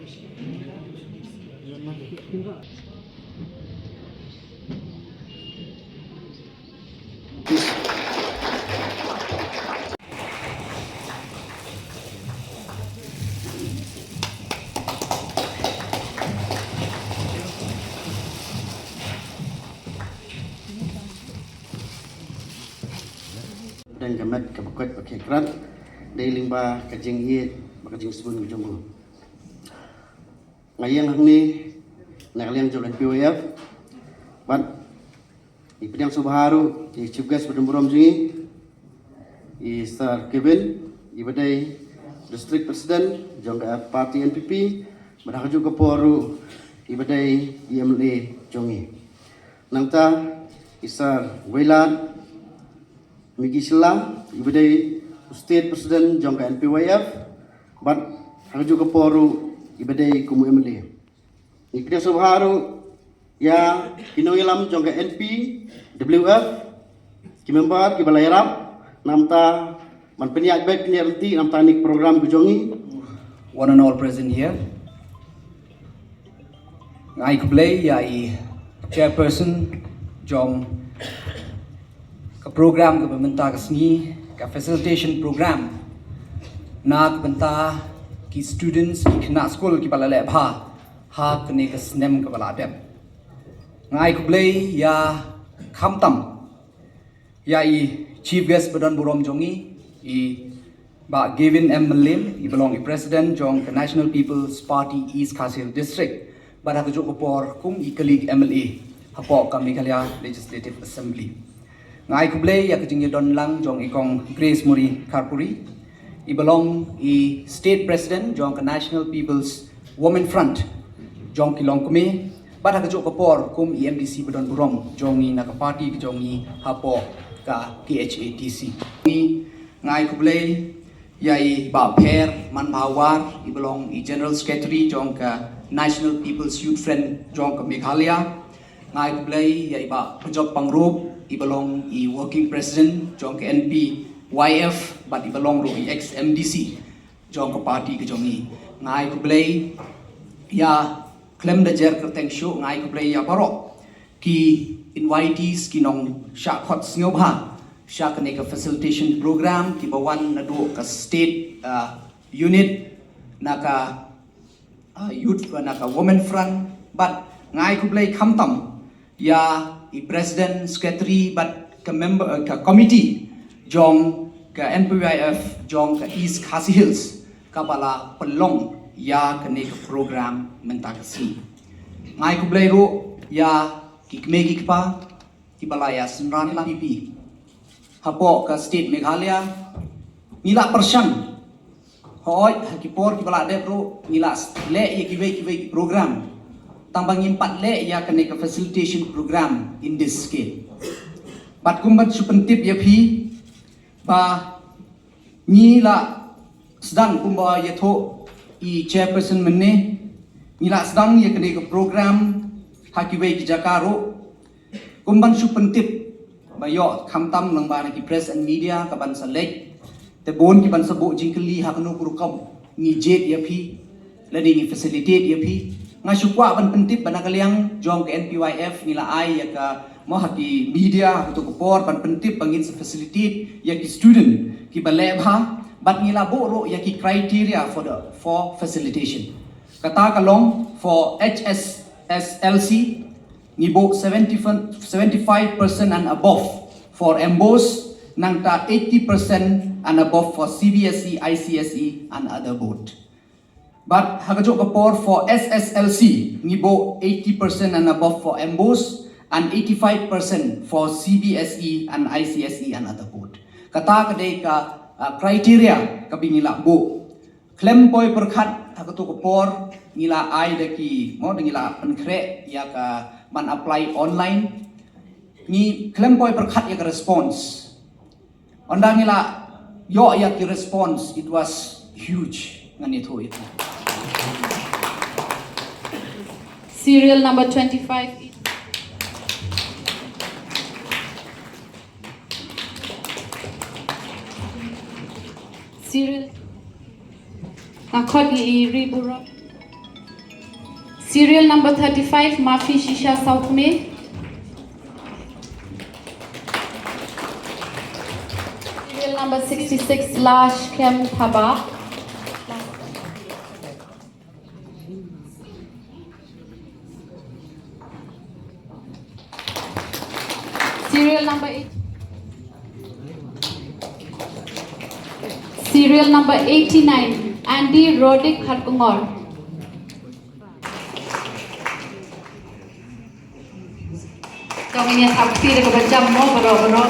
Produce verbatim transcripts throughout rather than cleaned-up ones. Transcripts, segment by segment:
Dang ka met ka bakot ba khekrat dei lyngba ka jingïeit ba ka jingsbun ka jong u. Nga ïeng hangne na ka liang jong N P Y F bad i pdiang sngewbha ruh i chief guest ba don burom jong ngi, i Sir Kevin, i ba dei district president jong ka party N P P, bad ha kajuh ka por ruh i ba dei i M L A jong ngi. Nangta i Sir Wailadmiki Shylla, i ba dei u state president jong ka N P Y F bad ha kajuh ka por ruh i ba dei kum u M L A. Ngi pdiang sngewbha ruh ïa ki nongïalam jong ka N P W F, ki member ki ba la ïarap, namta ban pynïaid beit pynïaid ryntih namta ïa kane ka program ka jong ngi. One and all present here. Nga ai khublei ïa i chairperson jong ka program kaba mynta ka sngi, ka facilitation program na ka bynta ki students, ki khynnah skul kiba la leh bha ha kane ka snem kaba la dep. Nga ai khublei ïa khamtam ïa i chief guest ba don burom jong ngi, i Bah Gavin M Mylliem, i ba long i president jong ka National People's Party East Khasi Hills District, bad ha kajuh ka por kum i kali ka M L A hapoh ka Meghalaya Legislative Assembly. Nga ai khublei ïa ka jingïadon lang jong i Kong Grace Murray Kharpuri, i ba long i state president jong ka National People's Women Front jong ki longkmie, bad ha kajuh ka por kum i M D C ba don burom jong ngi na ka party ka jong ngi hapoh ka K H A D C. Ngi, nga ai khublei ïa i Bah Pher Manbhawar, i ba long i general secretary jong ka National People's Youth Front jong ka Meghalaya. Nga ai khublei ïa i Bah Pajop Pangrup, i ba long i working president jong ka N P Y F bad i ba long ruh i ex M D C jong ka party ka jong ngi. Nga ai khublei ïa khlem da jer kyrteng shuh, nga ai khublei ïa baroh ki invitees, ki nongshah khot sngewbha sha kane ka facilitation program, kiba wan naduh ka state, uh, unit na ka, uh, youth, na ka women front, bad nga ai khublei khamtam ïa i president, secretary bad ka member, uh, ka committee jong ka N P Y F jong ka East Khasi Hills kaba la pynlong ïa kane ka program mynta ka sngi. Nga ai khublei ruh ïa ki kmie ki kpa kiba la ïa synran lang. P P hapoh ka state Meghalaya, ngi la pyrshang, hooid, ha ki por kiba la dep ruh ngi la leh ïa kiwei kiwei ki program, tang ba ngim pat leh ïa kane ka facilitation program in this scale. Bad kum ban shu pyntip ïa phi ba ngi la sdang kumba ïathuh i chairperson mynne, ngi la sdang ïa kane ka program ha kiwei ki jaka ruh. Kum ban shu pyntip ba ïoh khamtam lyngba na ki press and media ka ban sa leit, te bun ki ban sa buh jingkylli ha kano ka rukom ngi jied ïa phi lane ngi facilitate ïa phi. Nga shu kwah ban pyntip ba na ka liang jong ka N P Y F ngi la ai ïa ka, mo, ha ki media ha kato ka por ban pyntip ba ngin sa facilitate ïa ki student kiba leh bha, bad ngi la buh ruh ïa ki criteria for the, for facilitation. Kata ka long for H S S L C, ngi buh seventy, seventy-five percent and above for MBOSE, nangta eighty percent and above for C B S E, I C S E and other board. Bad ha kajuh ka por for S S L C, ngi buh eighty percent and above for MBOSE and eighty-five percent for C B S E and I C S E and other board. Kata ka dei ka, uh, criteria kaba ngi la buh. Khlem poi pyrkhat ha kato ka por ngi la ai da ki, mo, da ngi la pynkhreh ïa ka ban apply online. Ngi khlem poi pyrkhat ïa ka response. Ynda ngi la ïoh ïa ki response, it was huge. Ngan ïathuh ïa ka. Serial number twenty-five. Serial. Nga khot ïa i Ri Burom. Serial number thirty-five, Mafi Shisha Sawkmie. Serial number sixty-six, Lash Kem Thaba. Serial number eight. Serial number eighty-nine, Andy Roddick Kharkongor. Kong ini thap ti de kaba jam mo bro bro.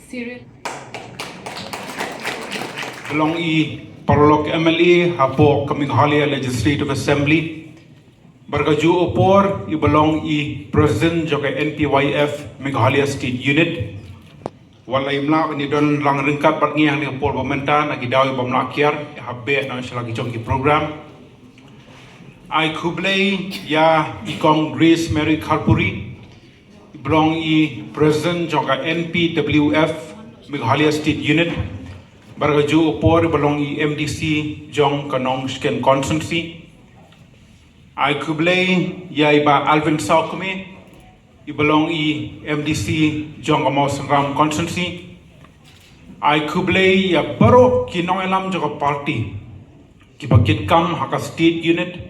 Serial. Ba long i paralok M L A hapoh ka Meghalaya Legislative Assembly. Bad kajuh u por i ba long i President jong ka N P Y F Meghalaya State Unit. Wat la im lah ban ïadon lang ryngkat bad ngi ha kane ka por ba mynta na ki daw i bym lah kiar, i hap beh na sha la ki jong ki program. Ai khublei ïa i Kong Grace Mary Kharpuri, i ba long i President jong ka N P W F Meghalaya State Unit. Bad kajuh u por i ba long i M D C jong ka Nongshken Constituency. Ai khublei ïa i Bah Alvin Sawkmie, i ba long i M D C jong ka Mawsynram Constituency. Ai khublei ïa baroh ki nongïalam jong ka party, ki ba kit kam ha ka State Unit,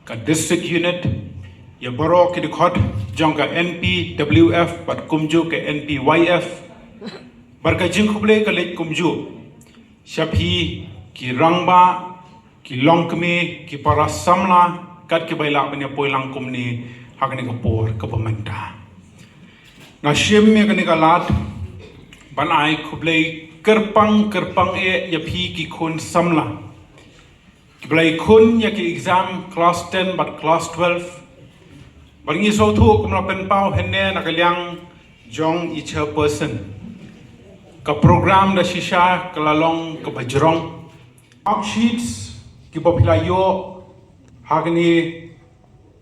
ka District Unit, ïa baroh ki dkhot jong ka N P W F bad kumjuh ka N P Y F. Bad ka jingkhublei ka leit kumjuh sha phi ki rangbah, ki longkmie, ki para samla, kat ki ba i lah ban ïa poi lang kumne ha kane ka por kaba mynta. Nga shim ïa kane ka lad ban ai khublei kyrpang kyrpang eh ïa phi ki khun samla, ki ba la ïakhun ïa ki exam class ten bad class twelve. Bad ngi sngewthuh kum la pynpaw hynne na ka liang jong i chairperson, ka program da shisha ka la long kaba jrong. Marksheets ki ba phi la ïoh ha kane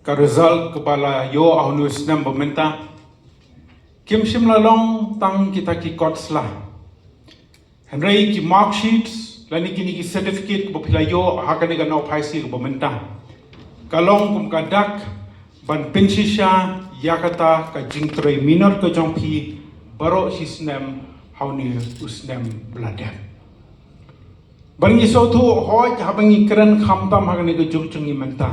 ka result kaba la ïoh ha une u snem ba mynta, kim shym la long tang kita ki kot sla. Hynrei ki marksheets lane kine ki certificate kiba phi la ïoh ha kane ka nongphaisi kaba mynta, ka long kum ka dak ban pynshisha ïa kata ka jingtrei minot ka jong phi baroh shi snem ha une u snem ba la dep. Bad ngi sngewthuh hooid haba ngi kren khamtam ha kane ka juk jong ngi mynta,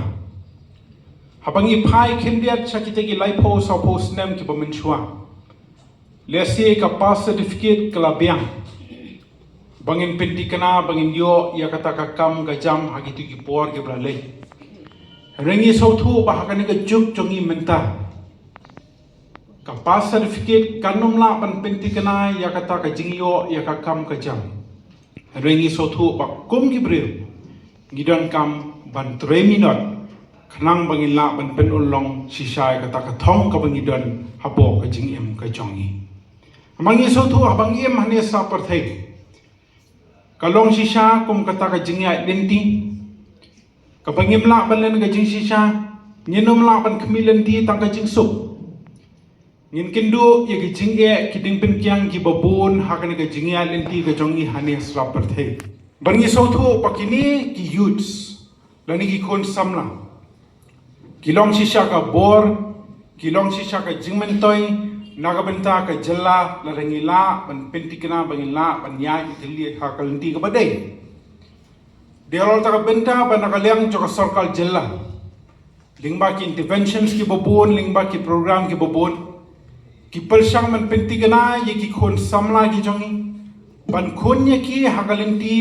haba ngi phai khyndiat sha kita ki laiphew sawphew snem kiba mynshuwa, lehse ka pass certificate ka la biang ba ngin pynthikna ba ngin ïoh ïa kata ka kam ka jam ha kito ki por kiba la leit. Hynrei ngi sngewthuh ba ha kane ka juk jong ngi mynta, ka pass certificate kan ym lah ban pynthikna ïa kata ka jingïoh ïa ka kam ka jam. Hynrei ngi sngewthuh ba kum ki briew ngi donkam ban trei minot khnang ba ngin lah ban pynurlong shisha ïa kata ka thong kaba ngi don hapoh ka jingim ka jong ngi. Haba ngi sngewthuh, haba ngi im hangne sha pyrthei, ka long shisha kum kata ka jingïaid lynti kaba ngim lah ban len ka jingshisha, ngin ym lah ban khmih lynti tang ka jingsuk. Ngin kynduh ïa ki jingeh ki diengpyngkiang kiba bun ha kane ka jingïaid lynti ka jong ngi hangne sha pyrthei. Bad ngi sngewthuh ba kine ki youths lane ki khun samla ki long shisha ka bor, ki long shisha ka jingmyntoi na ka bynta ka jylla, lada ngi lah ban pynthikna ba ngin lah ban ïaid ïa ka lynti kaba dei. Dei halor kata ka bynta ba na ka liang jong ka sorkar jylla, lyngba ki interventions kiba bun, lyngba ki program kiba bun, ki pyrshang ban pynthikna ïa ki khun samla ki jong ngi, ban khun ïa ki ha ka lynti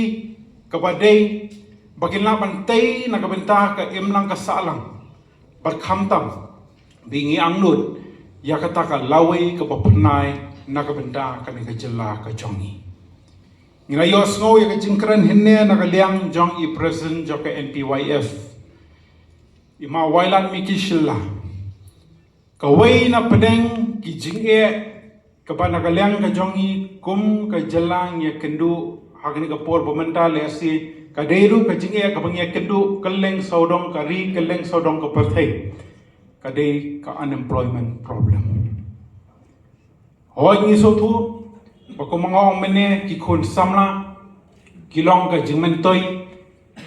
kaba dei, ba kin lah ban tei na ka bynta ka imlang ka sahlang. Bad khamtam ba ngi angnud ïa kata ka lawei kaba pynai na ka bynta kane ka jylla ka jong ngi. Ngi la ïohsngew ïa ka jingkren hynne na ka liang jong i President jong ka N P Y F, i Ma Wailadmiki Shylla. Kawei na pdeng ki jingeh kaba na ka liang ka jong ngi kum ka jylla ngi ïakynduh ha kane ka por ba mynta, lehse ka dei ruh ka jingeh kaba ngi ïakynduh kylleng sawdong ka ri, kylleng sawdong ka pyrthei, ka dei ka unemployment problem. Hooid ngi sngewthuh Ba kum nga ong mynne, ki khun samla ki long ka jingmyntoi,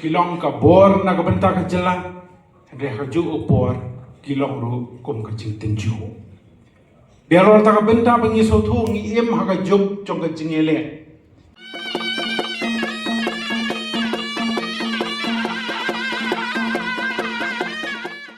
ki long ka bor na ka bynta ka jylla, hynrei ha kajuh ka por ki long ruh kum ka jingtynjuh. Bad halor kata ka bynta ba ngi sngewthuh ngi im ha ka juk jong ka jingïaleh,